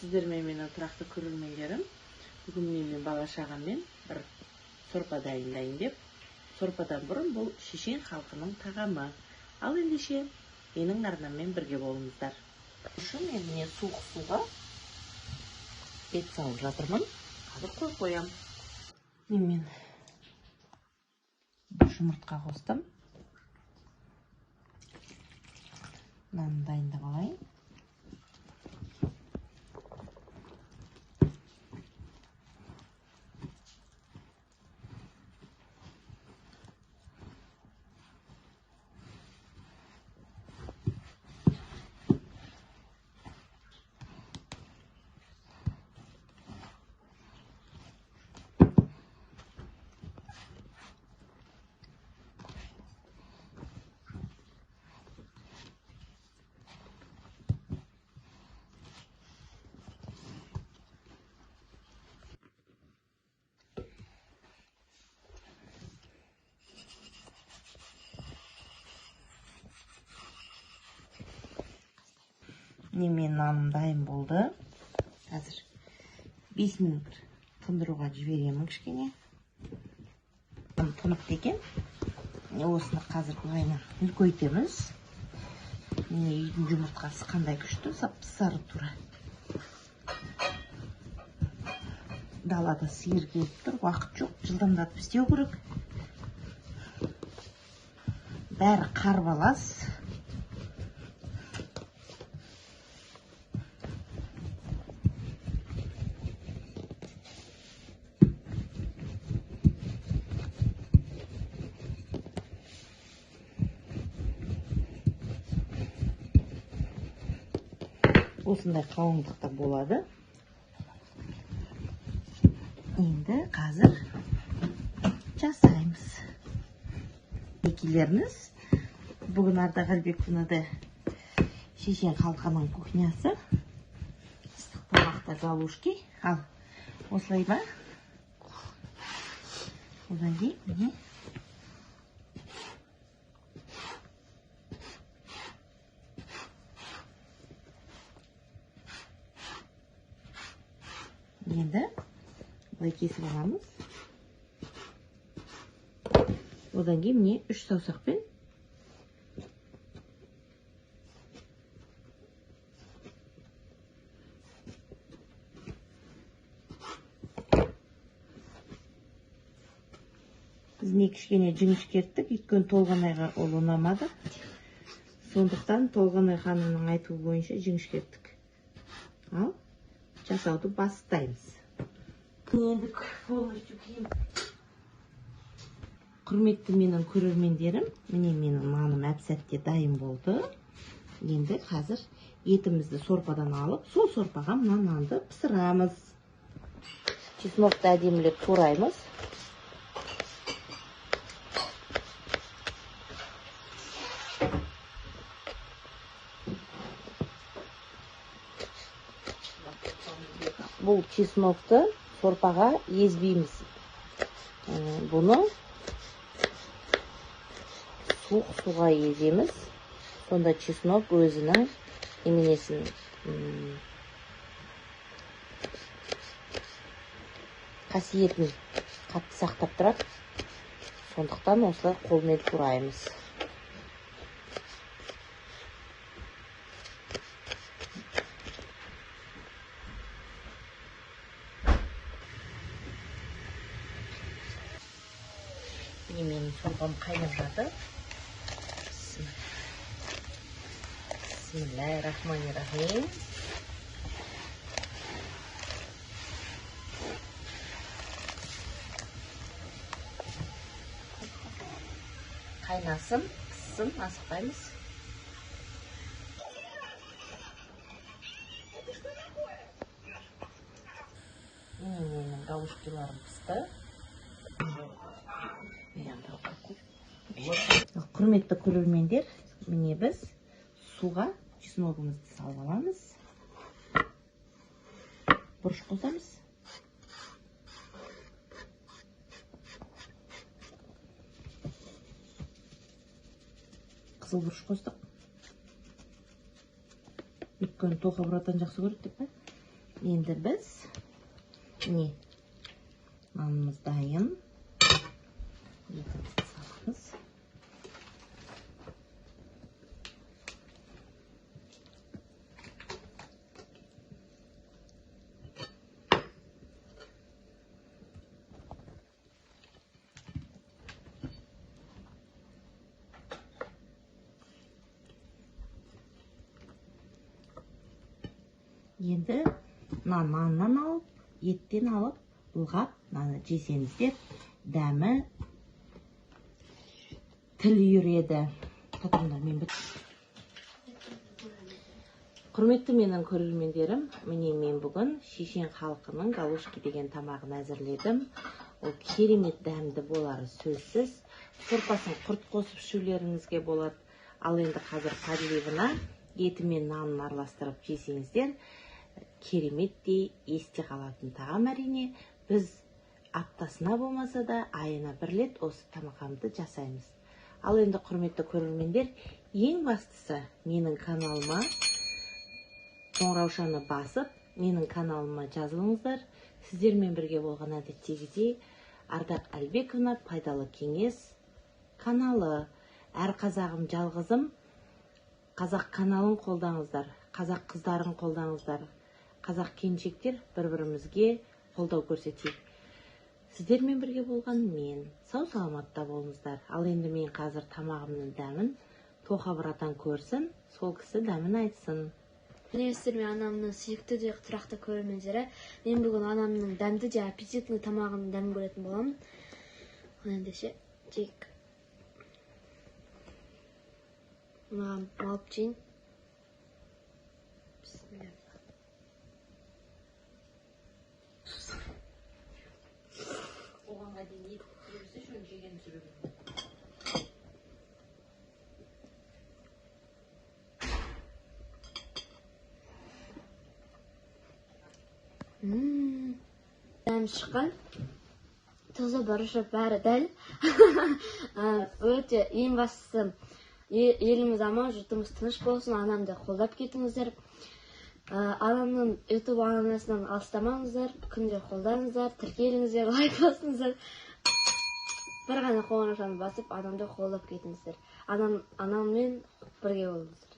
Сіздермен менің тұрақты көрермендерім. Бүгін мен бала шағаммен бір сорпа дайындайын деп. Сорпадан бұрын бұл шешен халқының тағамы. Ал ендеше менің арнаммен бірге болыңыздар. Үшін мен міне суық суға ет салып жатырмын. Қазір қойып қоямын. Мен бір жұмыртқа қостым. Мынаны дайындап алайын. Менің наным дайын болды. Қазір 5 минут тындыруға жіберемін кішкене. Тыныпты екен. Осыны қазір былайынан үлкейтеміз. Міне үйдің жұмыртқасы қандай күшті, сап-сары тура. Далада сиыр келіп тұр, уақыт жоқ, жылдамдатып істеу керек. Бәрі қарбалас. Осындай қалыңдықта болады. Енді қазір жасаймыз. Екілеріңіз, бүгін Ардақ Әлбековнада шешен халқының кухнясы. Ыстық тамақта галушки. Ал, осылай ба? Одан кейін міне енді былай кесіп аламыз. Одан кейін міне 3 саусақпен біз не кішкене жіңішкерттік, өйткені Толғанайға ол ұнамады. Сондықтан Толғанай ханымның айтуы бойынша жіңішкерттік. Ал жасауды бастаймыз. Енді полностью киім. Құрметті менің көрермендерім, міне менің наным әп-сәтте дайын болды. Енді қазір етімізді сорпадан алып, сол сорпаға мына нанды пісірамыз. Чеснокты әдемілеп тураймыз. Бұл чеснокты сорпаға езбейміз. Бұны суық суға еземіз. Сонда чеснок өзінің неменесін, қасиетін қатты сақтап тұрады. Сондықтан осылай қолмен тураймыз. Міне менің сорпам қайнап жатыр. Бисмиллахиррахманиррахим. Қайнасын, пісsin, асықпаймыз. Міне менің галушкиларым пісті. Құрметті көрермендер, міне біз суға чесногымызды салып аламыз. Бұрыш қосамыз. Қызыл бұрыш қостық. Өйткені Тоқа братан жақсы көреді деп пе? Енді біз міне нанымыз дайын. Етімізді саламыз. Енді мына наннан алып, еттен алып, былғап, мынаны жесеңіздер, дәмі тіл үйіреді. Құрметті менің көрермендерім, міне мен бүгін шешен халқының галушки деген тамағын әзірледім. Ол керемет дәмді болары сөзсіз. Сорпасын құрт қосып ішулеріңізге болады. Ал енді қазір подливына еті мен нанын араластырып жесеңіздер, кереметтей есте қалатын тағам әрине. Біз аптасына болмаса да айына бір рет осы тамағымды жасаймыз. Ал енді құрметті көрермендер, ең бастысы менің каналыма қоңыраушаны басып, менің каналыма жазылыңыздар. Сіздермен бірге болған әдеттегідей Ардақ Әлбековна пайдалы кеңес каналы. Әр қазағым жалғызым, қазақ каналын қолдаңыздар, қазақ қыздарын қолдаңыздар, қазақ келіншектер бір-бірімізге қолдау көрсетейік. Сіздермен бірге болған мен, сау саламатта болыңыздар. Ал енді мен қазір тамағымның дәмін Тоқа братан көрсін, сол кісі дәмін айтсын. Сәлеметсіздер ме, анамның сүйікті де тұрақты көрермендері. Мен бүгін анамның дәмді де аппетитный тамағының дәмін көретін боламын. Ал ендеше жейік. Мынаған алып жейін. Бисмилля. Оғанға дейін ет жемесе, шөні жеген жүрген. Дәм шыққан, тұзы бұрышы бәрі дәл. Өте ең бастысы еліміз аман, жұртымыз тыныш болсын. Анамды қолдап кетіңіздер. Анамның YouTube арнасынан алыстамаңыздар, күнде қолдаңыздар, тіркеліңіздер, лайк басыңыздар. Бір ғана қоңыраушаны басып, анамды қолдап кетіңіздер. Анаммен бірге болыңыздар.